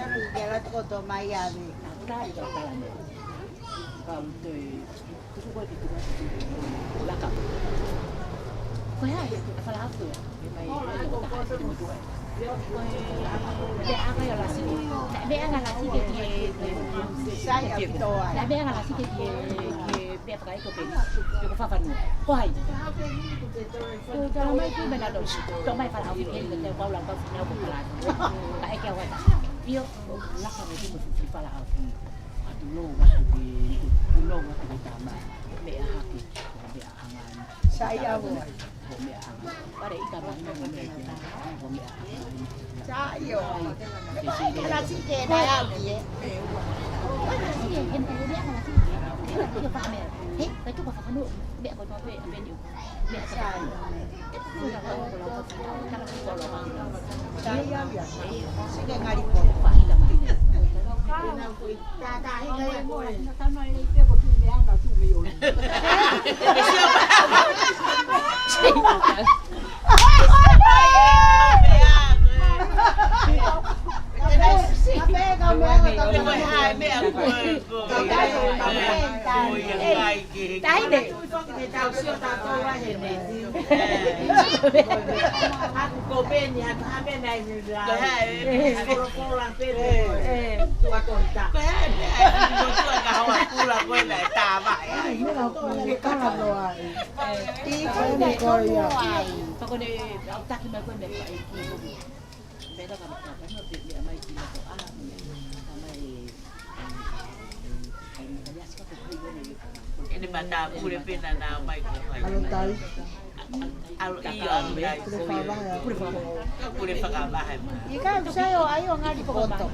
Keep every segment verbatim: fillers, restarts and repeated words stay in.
Ke la toko to mai ave. Ka u te, tuku koe ki tuku atu ki laka. Ko e hā, a fala aku ia. Ko e, ko e, ko e anga ia lasike. Naʻe meʻa anga lasike ki he, ki he, Sai a pito ai. Naʻe meʻa anga lasike ki he, ki he meʻa fakaiko peni. Pea ko Fafanua. Ko hai? Ko tala mai ki mena no. Toʻo mai fala au ki he, ki he, ko au la ka fina ko kala. Ka ʻeke au ata. ʻIo, laka mo tuku fala au ki. Atu lo, atu ki, atu lo, atu ki tama. Meʻa hake, ko meʻa anga ni. Sai au ai. Ko meʻa anga. Pare ika mai, ko meʻa anga. Ko meʻa anga. Sai o. Ala si ke na au ki e. Ala si ke, ke meʻa anga si ke. He, ka tuku Fafanua, meʻa ko toa pe, pe ni. Taine. Haku ko peni, haku hame nai ni la. Ko e hā e. Kolokola peni. Tua tonta. Ko e hā e. Ko tua ka hoa kula ko e na e tava. Ai, mea ko e kala no ai. Ti ko e ko ia. Pakone, au taki mai ko e meʻa ko e ki. Pela ka maka, ka maka pe, meʻa mai ki maka, ah, meʻa mai. Ene mata pule pena na mai ko hai. Alo tai. Alo ʻio, alo tai. Pule fakavahe. Pule fakavahe. Pule fakavahe. Ika sai o ai o ngali poto.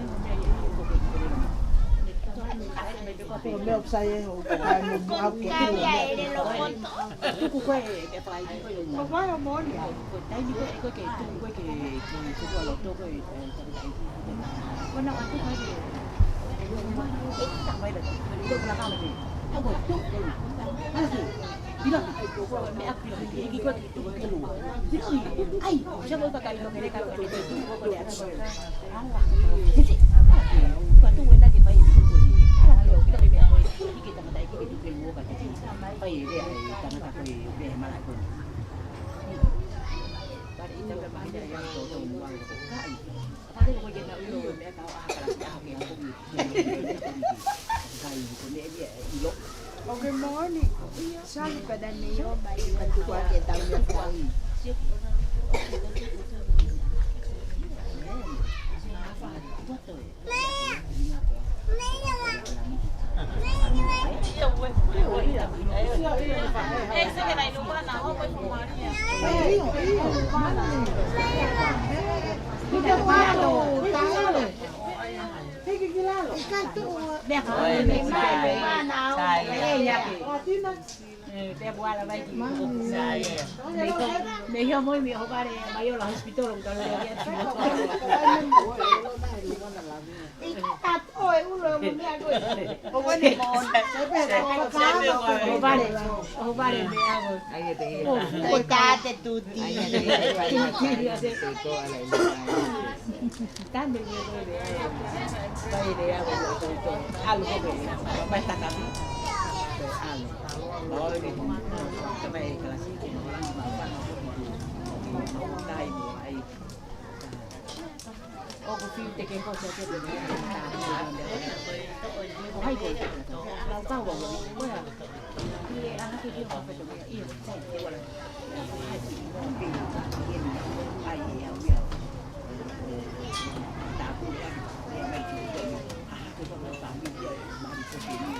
Ko mea sai e ho. Ko kari ai le lo poto. Tuku ko e, e fai ko e. Ko fai o moni ai. Ko taimi ko e, ko ke, tuku ko e ke, ke, ke, ke, loto ko e, e, Ko na atu mai ke. E ta mai la. Ko la ka mai ke. Ko tu ko na. Ala si. Bila. Ko me a bila. Ki ko tu ke lu. Bila. Ai, sa mo ka ka lo ke ka ko tu ko le atu. Ala. Sisi. Ka tu wena ke pai. Ala lo ke me a ko. Ki ke tama tai ki ke tu ke lu ka. Pai le ai tama ka ko e be mala ko. Pare ita ka mai ya to to. Kai. Oke, moʻoni. Sali pada ni o mai. Oi, ulo mo mea ko. O wene mo. Sepe ko ka. O vale. O vale me amo. Ai e te ia. O ko ka te tuti. Ai e te ia. Tande me ko le. Pai le amo. Alu ko me. Pai takami. Alu. Oi ni. Kama e kalasi ke mo. Kai mo ai. ʻOku fiu te ke ko se te ko hai ko lau kau au ko ia. Ia, ʻa hake ki o ka feto ia. Ia, sai, te wala. Ai, ia, ia. Tapu ia, ia, mai ki o. ʻA hake ko ka fāmili ia, mai ko ke ni.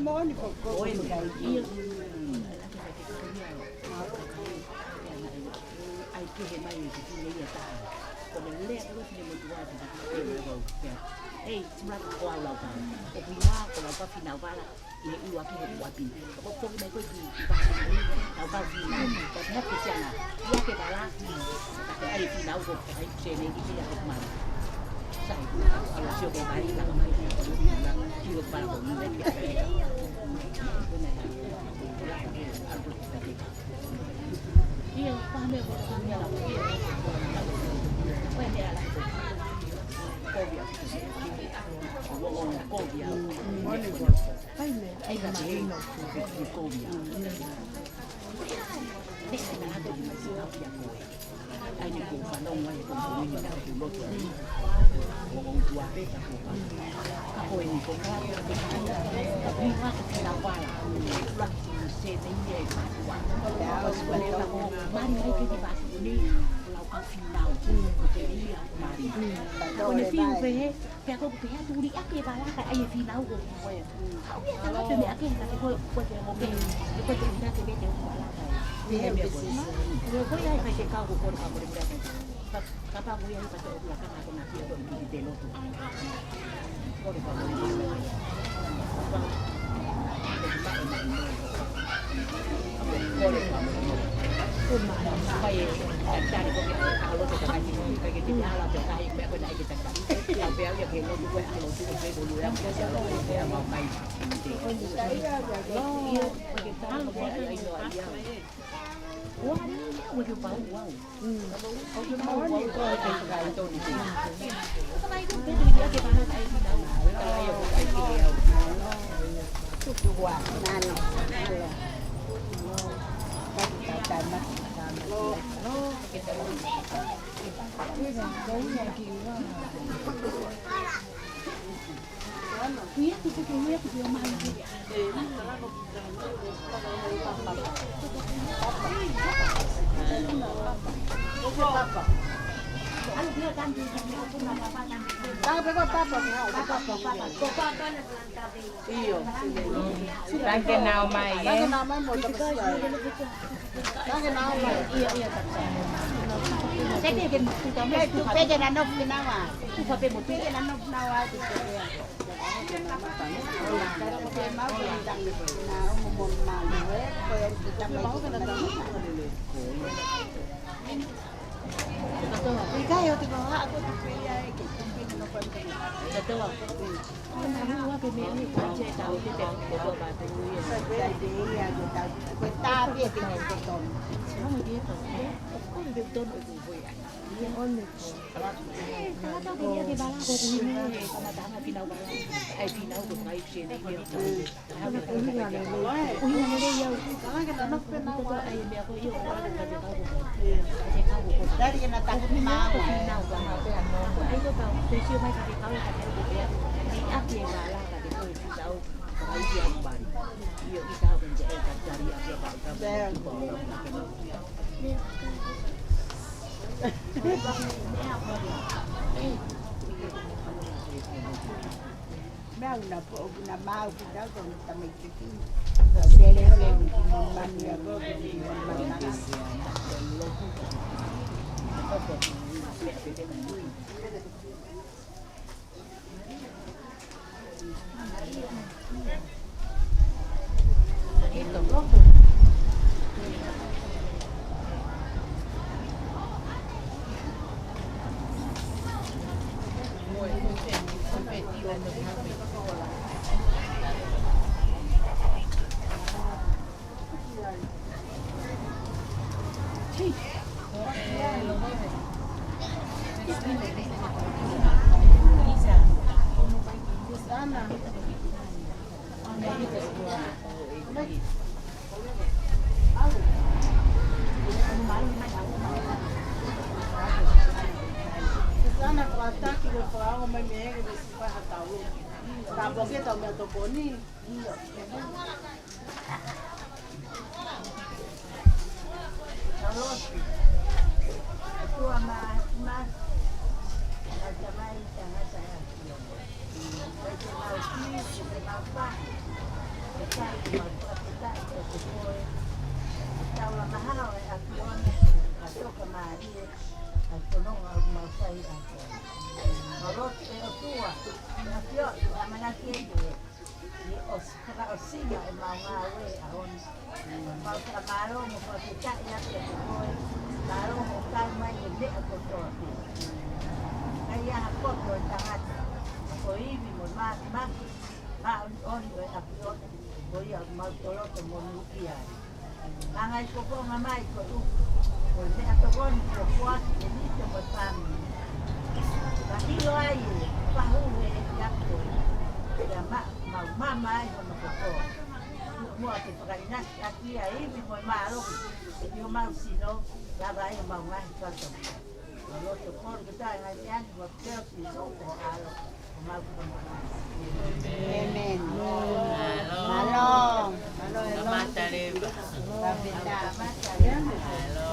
Ko eni ko ko eni. Ia. Ai ke he mai e kiki ia taha. Ko e lea ko e finemotuʻa te kiki ia lau pea. Ei, timra ko au lau pea. Ko kui hoa, ko lau pea finau vala. Ia ua ki he kuapi. Ko ko mai ko ki ki pa. Lau pea finau. Ko te hake siana. Ia ke vala. Ai finau ko ai sene ki ia ko mai. Sai. Alo sio ko mai la mai. Ki o pala ko mai. Ia, pahame ko pahame la. Ia, pahame la. Kovia. Kovia. Kovia. Ai ni ko fanongo ai ko ko ni ka ko loto ai. Ko ko tua pe ka ko ka. Ka ko ni ko ka ko ka ni ka ko kina wala. Ula ki se te ia e ka kua. Ka ko si wale ka ko mani ai ke ki ba ni. Lau ka finau. Ko te ia mani. Ko ne fiu pe he. Pea ko pea tuli ake e vala ka ai e finau ko koe. Kau ia tala pe me ake ka te koe koe te mo pe. Te koe te ina te me te vala ka. Te he me koe. Ko koe ai ka te kau ko koe ka koe ka. Ka pa koe ai ka te o la ka ka ko na ki ko i te lotu. Ko le ka koe. Ko le ka koe. Ko ma. Ka e ka tari ko ke a lotu ka ki ka ki te ala te ka i me ko na i te ka. Ia pea ia ke lotu ko a lotu ko ke ko lu ia ke ia lotu ke a mau kai. Io. Tanke nau mai, eh? Tanke nau mai mo te kasi ai. Tanke nau mai. Io, io, tanke. Sai pē ke tuka mai. Tupe ke na nofu ke na wa. Tupe mo tupe ke na nofu na wa. Meʻa una po, una mau ki tau ko tamaiki ki. Lele ke ki mani a ko ki mani. Susana, kuataki ko fao mai mei he ke mesi pa ha tau. Ka poke tau mea tokoni. Talosi. Atua ma, ma. Atamai tangata e. Atamai ki, atamai pa. Sai, mau fakafetaʻi kiate koe. Taula mahalo e ʻAfiona, ʻa toka mālie, ʻa e fononga ʻoku mau fai ʻa koe. Mau lotu ʻe ʻOtua, ʻe ʻAfio, ʻe ʻamanaki ʻe koe. ʻI he ʻosi, fakaʻosinga ʻemau ngāue ʻaho ni. Mau fakamālō mo fakafetaʻi atu kiate koe. Mālō hoʻo kau mai he meʻa kotoa pē. ʻIkai ha poto ʻo e tangata, ko e ivi mo e māfimafi, māʻoniʻoni ʻo e ʻAfiona, ko ia ʻoku mau toloto monūʻia ai. Hanga ʻi he fofonga mai ko e ʻupu, ko e meʻatokoni kuo foaki ʻe Lito mo e fāmili. Ka ʻilo ai ʻe fahu ʻe ia koe, ia ma-, mau mama ai hono kotoa. Muʻa ke fakaʻinasi ʻaki ia e ivi mo e mālohi ʻi homau sino, lava ai homau ngaahi fatongia. Mau lotu ʻo kole kotoa e ngaahi meʻa ni, ʻi he huafa ʻo Sīsū ko ho ʻAlo, ko homau Fakamoʻui. ʻĒmeni. Mālō. Mālō. Mālō. Kamata leva. Kamata leva. Mālō.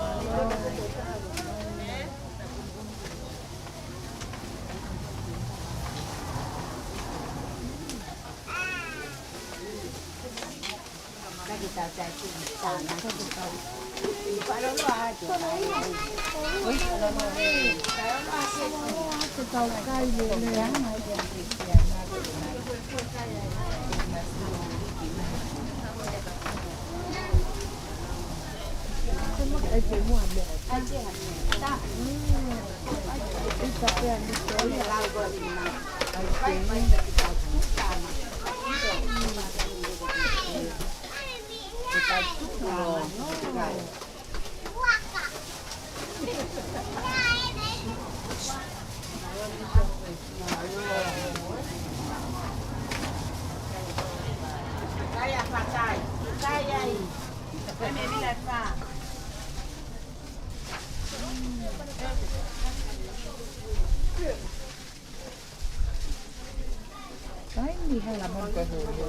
Kai ni hala mon ko hu hu.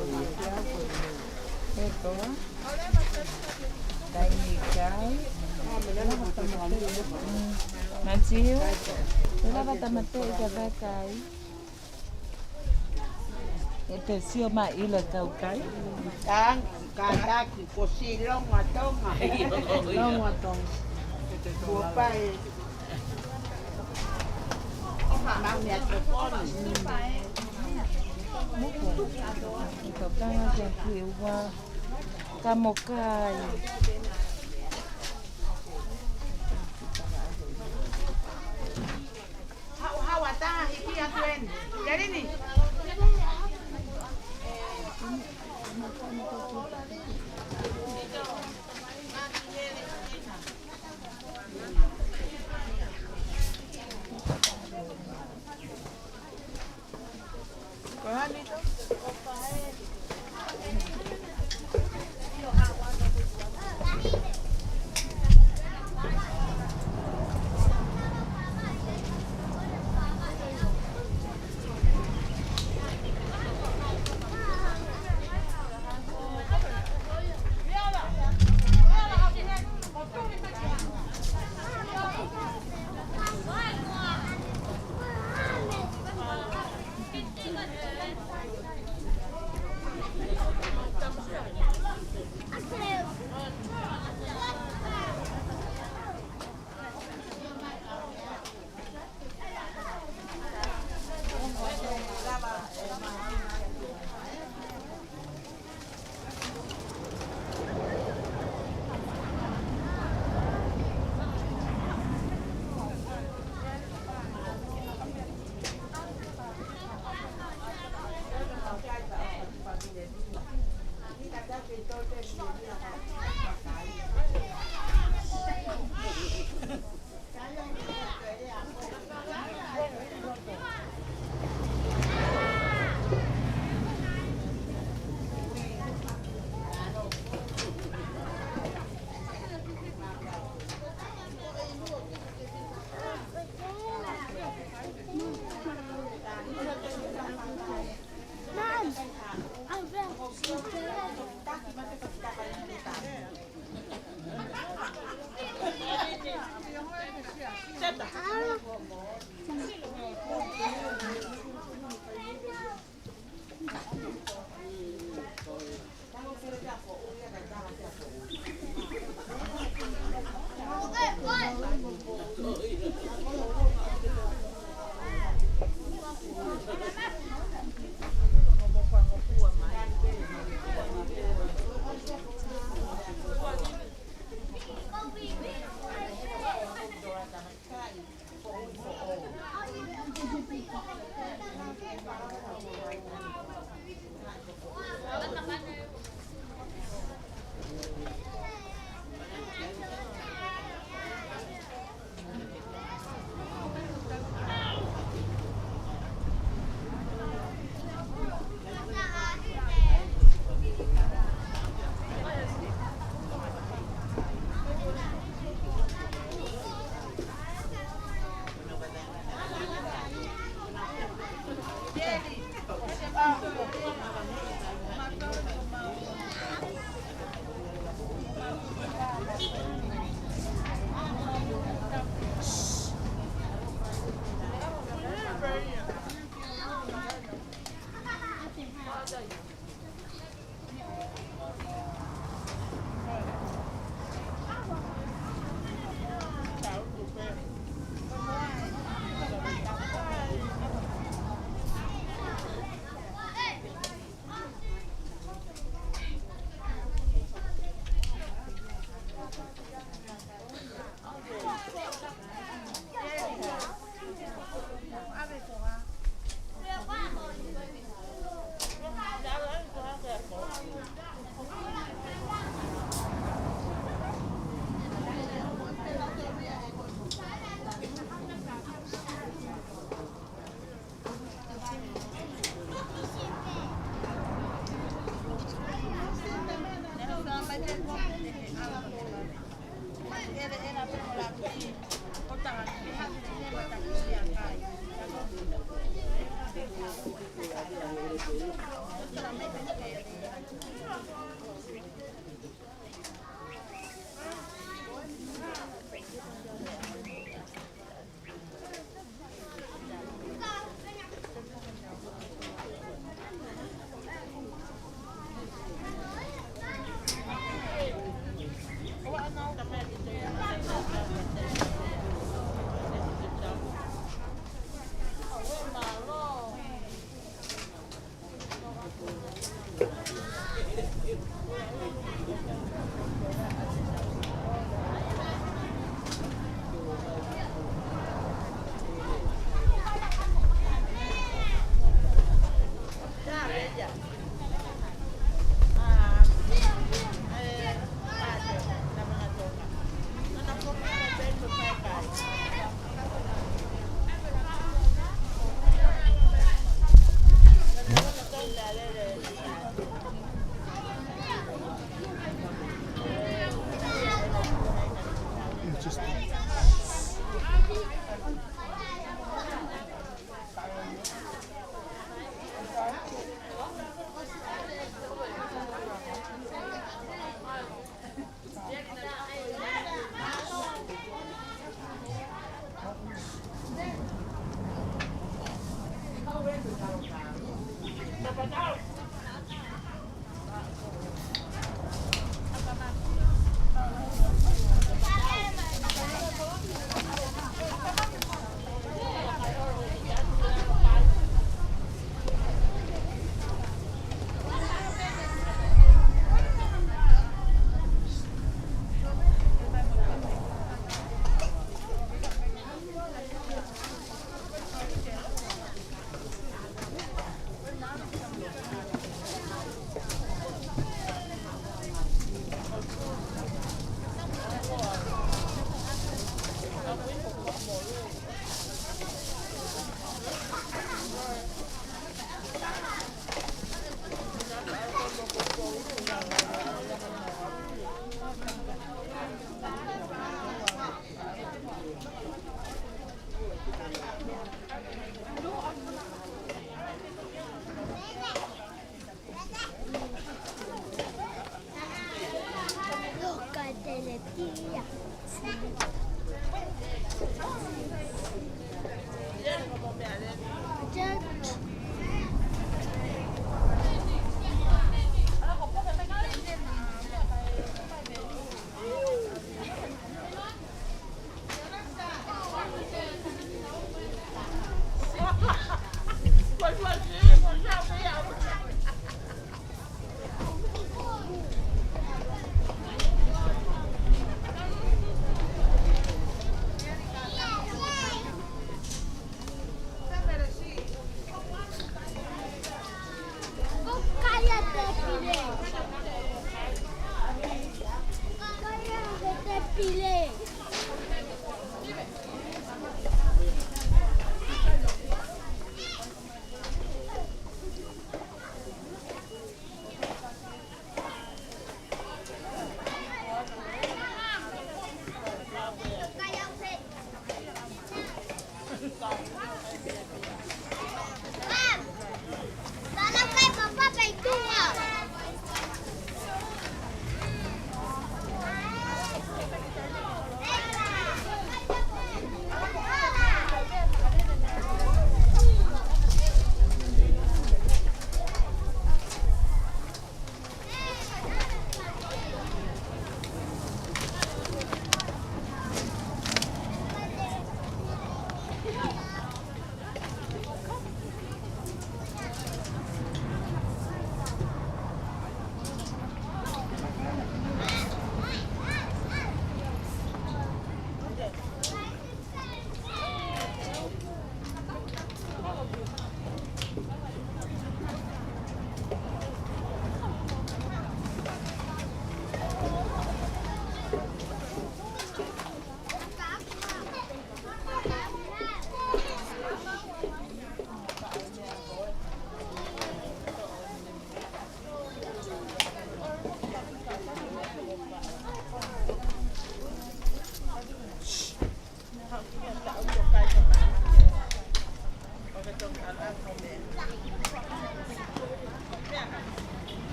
He koa. Kai ni kai. Matiu. Lava tamate i ka vakai. E te sio mai ʻilo e kau kai. Tang, kātaki, ko si longa Tonga. Longa Tonga. Kuo pau. Mami atu koni. Tokanga ke ki ua. Kamokai. Haʻu, haʻu ʻatā, hiki atu eni. Kelini.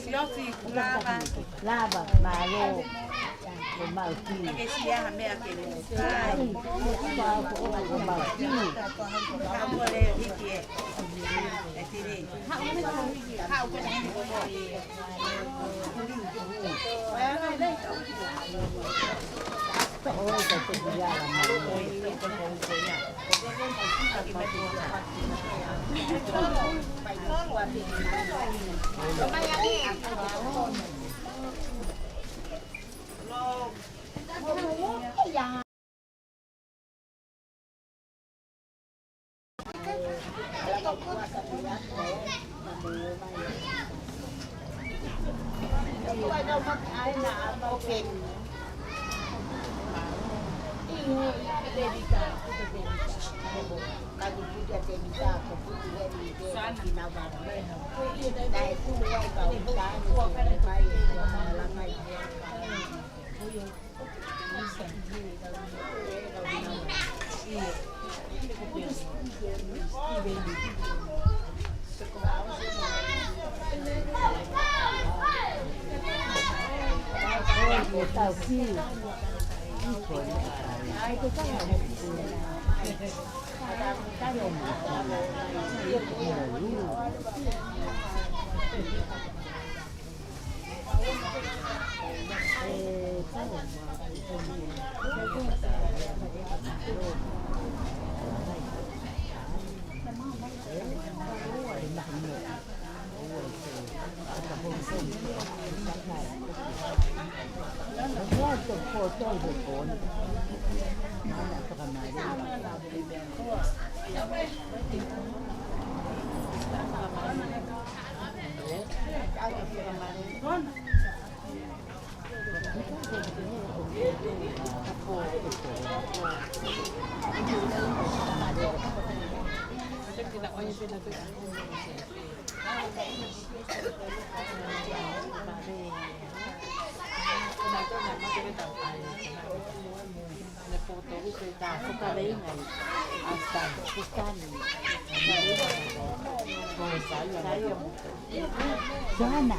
Siʻi ʻosi, lava. Lava, mālō. Ko mau ki. Ke sia ha meʻa ke mo kai. Ko mau ki. Ka mo le hiki e. E tini. Haʻu ko le hiki ko. Joana.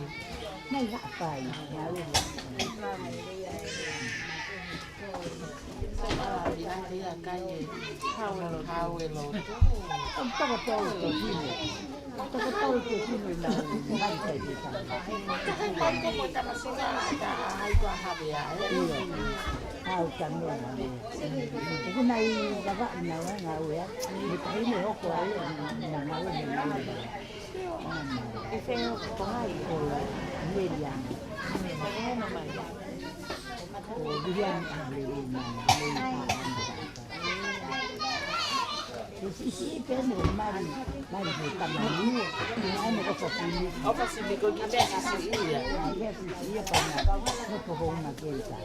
Nai haʻa fai, ngāue. Ia, ia, kai e. Hau e lotu. Hau e lotu. Tokotau ke kino. Tokotau ke kino na mai kai ke tau. Kai ko mo tamasiʻi ka ai ko a havea, e. Ia. Hau ka mea, mea. Ko nai vava na ngāue. Mo tahi ne hoko ai, na ngāue, na ngāue. E fē ko hai? Ko Meliana. Ko Meliana. Ko Meliana. Ko Meliana. Ko Sisi pē ne mali, mali ko Tamani. Ko ane ko Sasini. Ko Sasini ko ki Sisi ia. Ia Sisi ia pana. Ko ko homa ke ta.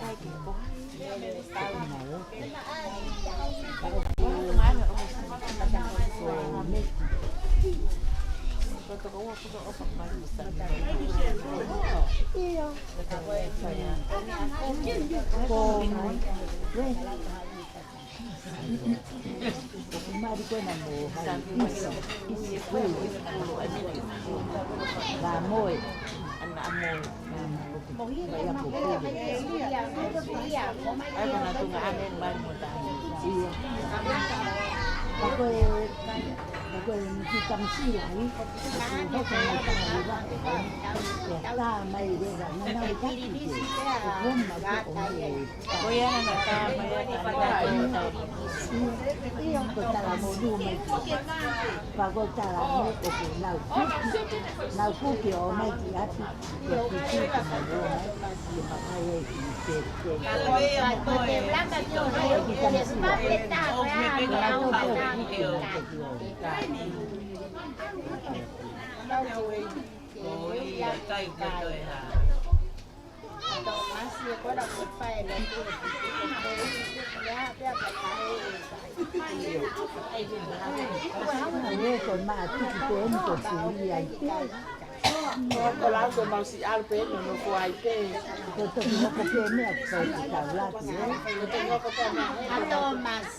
Mohi. Ai ko e natunga ane mai mo tahi. Ia. Ka ko e, ka ko e Miki Tamisila, i. Ko e natunga ane mai. Ia tā mai leva, na nau taki ke. Ko homa ko o e. Ko ia na tā mai, ia tā mai. Ia, ia ko tala mo lu mai. Pea ko tala mo ko ko nau kuki. Nau kuki ʻo mai ki ʻapi. Ko lau ko mau si alpe no no ko ai pe. Ko toki hoko pē meʻa ko e taulaki, e? Ko toki hoko pē meʻa. A Thomas.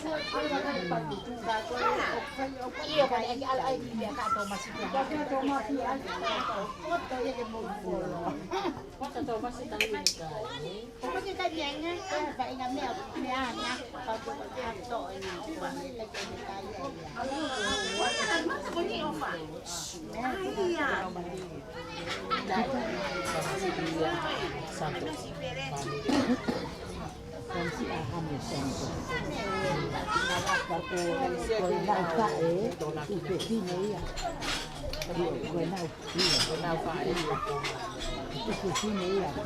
Kansi a hame santo. Ka ko, ko e nau faʻē, tupe fine ia. Ko e nau, ia, ko e nau faʻē. Tupe fine ia, ka.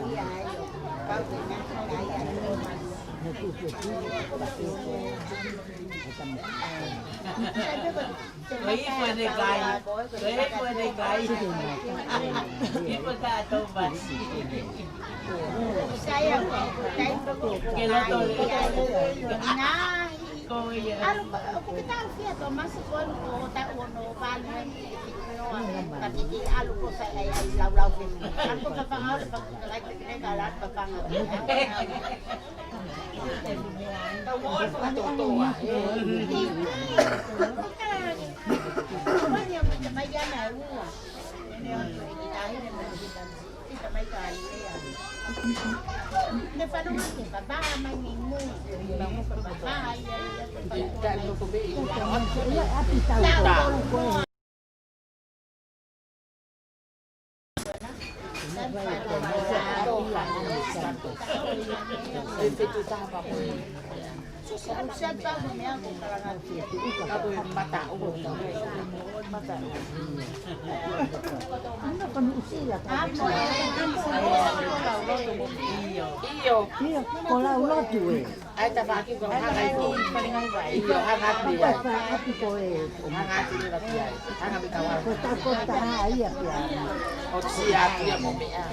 Ne tupe fine, ka. Ko e ifo ʻene kai. Ko e ifo ʻene kai. Ifo tā Tōmasi. Ke loto le. Ko ia. ʻIo, ko lau lotu ē. ʻAi tafaʻaki ko hanga ʻi ko. ʻIo, hanga atu ia. Tafaʻaki ko e. Hanga atu ia pea. Hanga pē kau ai. Ko ta ko ta ia pea. ʻOsi atu ia mo meʻa.